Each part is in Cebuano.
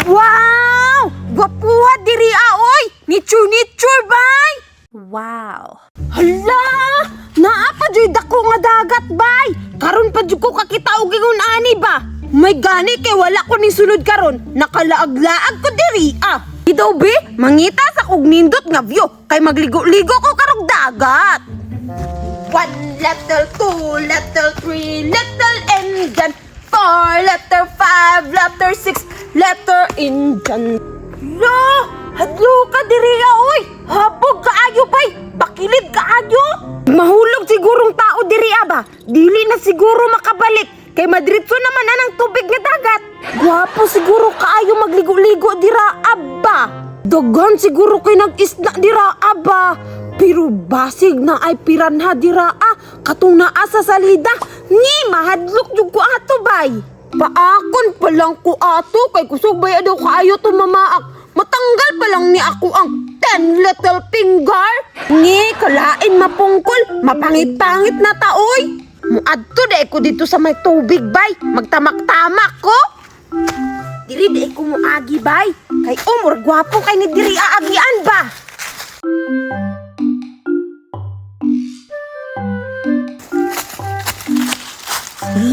Wow! Gwapuha diri ah, oy! Nature nature bay! Wow. Hala! Naa pa juy dako nga dagat bay! Karon pa jud ko kakita og ingon ani ba? May gani kay wala ko ning sulod karon. Nakalaag-laag ko diri ah. Idaw be, mangita sa kog nindot nga view kay magligo-ligo ko karong dagat. One letter, two letter, three letter, Indian. Four letter, five letter, six letter, Indian. La! Hadlo ka diri ah, oy! Habog kaayo bay! Bakilid kaayo! Mahulog sigurong tao diri ah, ba? Dili na siguro makabalik. Kay madritso naman anang tubig nga dagat. Gwapo siguro kaayo magligo-ligo dira aba. Daghan siguro kay nag-isda dira aba. Pero basig na ay piranha dira ah, katong naa sa salida. Ni mahadlok jud ko ato bay. Paakon pa lang ko ato kay kusog bay daw kaayo tumamaak. Matanggal pa lang ni ako ang 10 little finger. Ni kalain mapungkol, mapangit-pangit na taoy. Muadto dai ko dito sa may tubig bay, magtamak-tamak ko. Diri di ko muagi bay, kay umur gwapo kay ni diri aagian ba.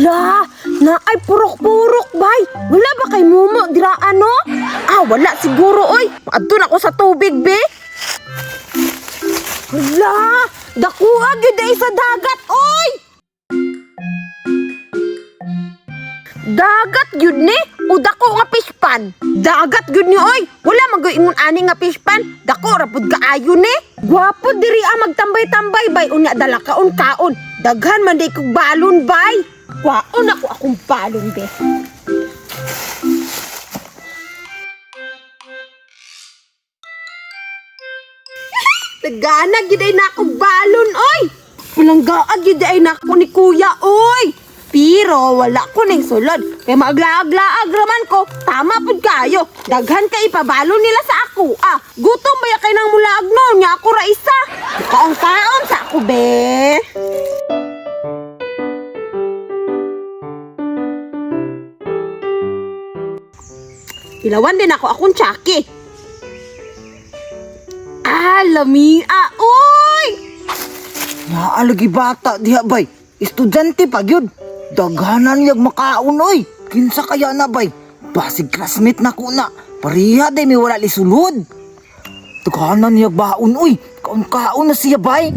La, na ay purok-purok bay. Wala ba kay mumo dira ano? Ah, wala siguro oy. Adto na ko sa tubig be. Hala, dakuha gyud ay sa dagat oy. Dagat gyud ni o dako nga fish pan. Dagat gyud ni oy. Wala man gyud ingon ani nga fish pan. Dako ra pud kaayo ni. Gwapo diri ah magtambay-tambay bay unya dala kaon kaon. Daghan man di kog balon bay. Kwaon ako akong balon be. Tagana gyud ay na akong balon oy. Palanggaa gyud ay na ako ni kuya oy. Pero wala ko ning sulod. Kay maaglaag-laag raman ko. Tama pud kayo. Daghan kay ipabalon nila sa ako. Ah, gutom ba ya kay nang mulaag no? Nya ako ra isa. Kaon kaon sa ako be. Ilawan din ako akong tsaki. Ah, lami. Ah, uy! Naalagi bata diha bay. Estudyante pa gyud. Daghanan yag makaon oy. Kinsa kaya na bay? Basig classmate na ko na. Pareha day mi wala lisulod. Daghanan yag baon oy. Kaon-kaon na siya bay.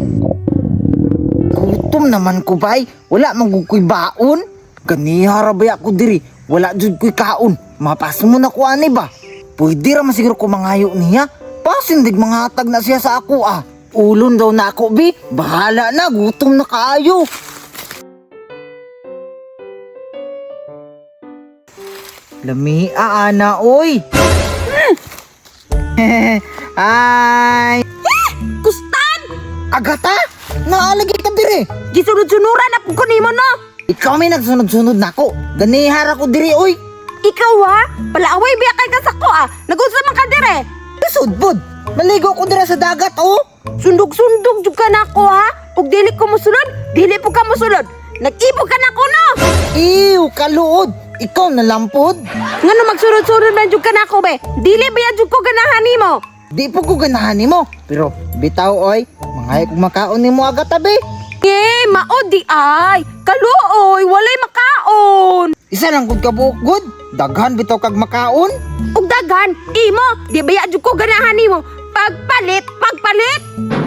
Gutom naman ko bay. Wala man gud ko'y baon. Ganiha ra bay ako diri. Wala jud ko'y kaon. Mapas mo na ko ani ba? Pwede ra man siguro ko mangayo niya. Pasindig mangatag na siya sa ako ah. Ulon daw na ako bi. Bahala na, gutom na kaayo. Lami ana oy. Ay, Kustan! Agata, naalagi ka diri. Gisunod-sunuran na pud ko nimo no. Ikaw may nagsunod-sunod nako. Ganihara ko diri oy. Ikaw ha? Palaaway biya kay ka sa ko ah. Nagunsa man ka dire? Kasudbod. Maligo ko dira sa dagat oh. Sundog-sundog jud ka nako ha. Ug dili ko mosulod, dili po ka mosulod. Nag-ibog ka nako no. Iw, kaluod. Ikaw nalampod. Ngano magsunod-sunod man jud ka nako be? Dili biya jud ko ganahan nimo. Di po ko ganahan nimo. Pero bitaw oy, mangay kong makaon nimo agata be. Eh, mao di ay. Kaluoy, walay makaon. Isa lang gud ka buok gud. Daghan bitaw kag makaon. Ug daghan, imo, di biya jud ko ganahan nimo. Pagpalit, pagpalit.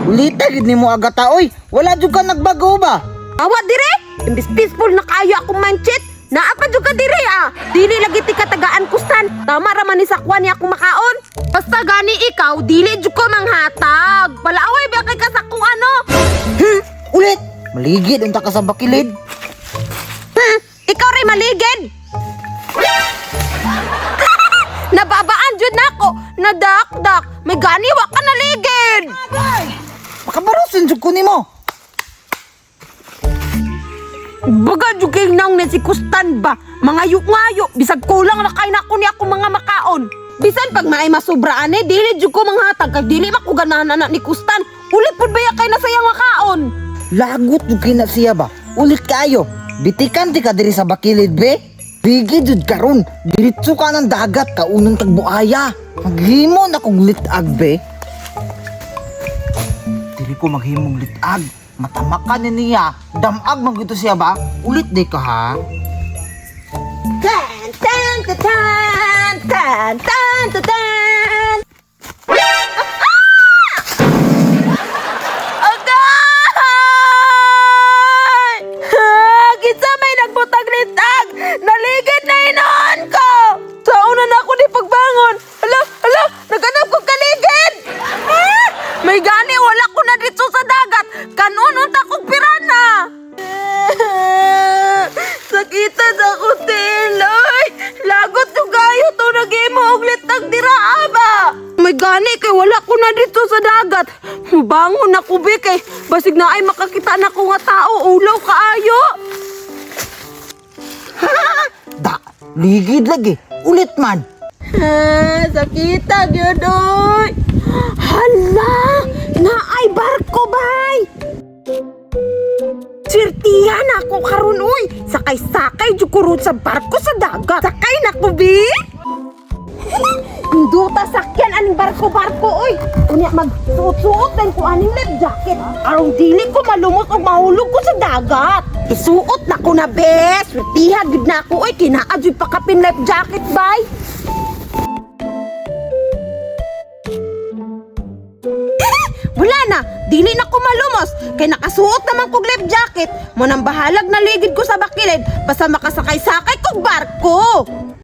Ulita gid nimo agata oy. Wala jud ka nagbago ba? Awa dire, imbis peaceful na kayo akong manchit. Naa pa jud ka dire ah. Dili lagi ti katagaan kustan. Tama ra man ni sakwan niya akong makaon. Basta gani ikaw, dili jud ko manghatag. Palaaway ba kay ka sa kung ano? Ulit. Maligid unta ka sa bakilid. Ikaw ray maligid. Nababaan jud nako. Nadakdak. May gani wa ka naligid. Makabarusin jud ko nimo. Baga jud kay naong na si Kustan ba? Mga ngayo, bisag kulang na kay nako ni ako mga makaon. Bisan pag maay masubra ani, dili jud ko manghatag kay dili mako ganahan ana ni Kustan. Ulit pud baya kay nasayang makaon. Lagot jud kay na siya ba? Ulit kaayo. Bitikan ti ka diri sa bakilid be. Bigi jud karon, diretso ka ng dagat kaunong tagbuaya. Maghimo na kog litag be. Diri ko maghimong litag. Matamakan ni niya, damag man gyud to siya ba? Ulit di ka ha. Tan tan tan tan tan tan tan tan. Ah! Agay! Ah, kinsa may nagbutag litag! Naligid na inoon ko! Sa una na ako ni pagbangon! Hala, hala! Naganap kong kaligid! Ah! May gani, wala ko na dito sa dagat! Kanon unta kong pirana! Sakitan ako, tiloy! Lagot yung gayo to nag-imo og litag dira ba? May gani kay wala ko na dito sa dagat. Bangon na ko be kay basig na ay makakita na ko nga tao ulaw kaayo. Da, ligid lagi. Ulit man. Ha, sakita gyud oy. Hala, naay barko bay. Sirtihan na ako karon oy. Sakay-sakay jud ko ron sa barko sa dagat. Sakay na ko bi. Induta sakyan aning barko-barko oy. Unya magsuot-suot din ko aning life jacket. Aron dili ko malumot og mahulog ko sa dagat. Isuot na ko na be. Swertihan gud na ako oy. Kinaa jud pakapin life jacket bay. Wala na, dili na ko malumos kay nakasuot naman kog life jacket. Mo nang bahalag na ligid ko sa bakilid basta makasakay-sakay kog barko.